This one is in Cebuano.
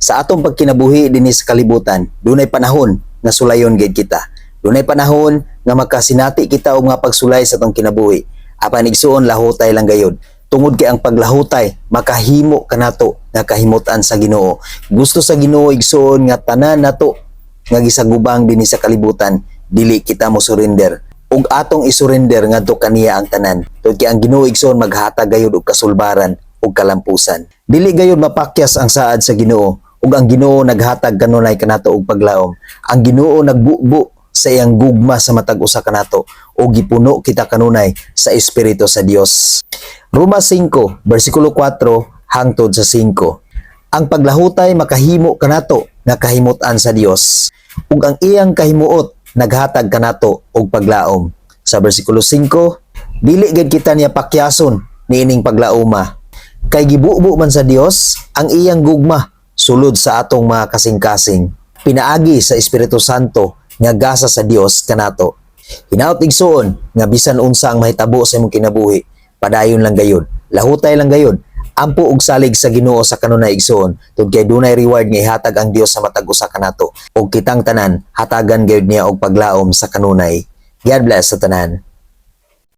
Sa atong pagkinabuhi dinhi sa kalibutan, dunay panahon nga sulayon gid kita. Dunay panahon nga makasinati kita og mga pagsulay sa atong kinabuhi. Apan, igsuon, lahutay lang gayud. Tungod kay ang paglahutay makahimo kanato nga kahimutan sa Ginoo. Gusto sa Ginoo, igsuon, nga tanan nato nga gisagubang dinhi sa kalibutan, dili kita mo surrender ug atong isurrender ngadto kaniya ang tanan. Tungod kay ang Ginoo, igsuon, maghatag gayud og kasulbaran ug kalampusan. Dili gayud mapakyas ang saad sa Ginoo ug ang Ginoo naghatag kanunay kanato og paglaom. Ang Ginoo nagbubo sa iyang gugma sa matag usa kanato ug gipuno kita kanunay sa Espiritu sa Dios. Roma 5 bersikulo 4 hangtod sa 5. Ang paglahutay makahimo kanato nga kahimutan sa Dios ug ang iyang kahimuot naghatag kanato og paglaom. Sa bersikulo 5, dili gid kita niya pakyason niining paglaoma kay gibubo man sa Dios ang iyang gugma sulod sa atong mga kasing-kasing pinaagi sa Espiritu Santo nga gasa sa Dios kanato. Hinaot, igsuon, nga bisan unsa ang mahitabo sa imong kinabuhi, padayon lang gayud, lahutay lang gayud, ampo og salig sa Ginoo sa kanunay, igsuon, tungod kay dunay reward nga ihatag ang Dios sa matag usa kanato ug kitang tanan hatagan gayud niya og paglaom sa kanunay. God bless sa tanan.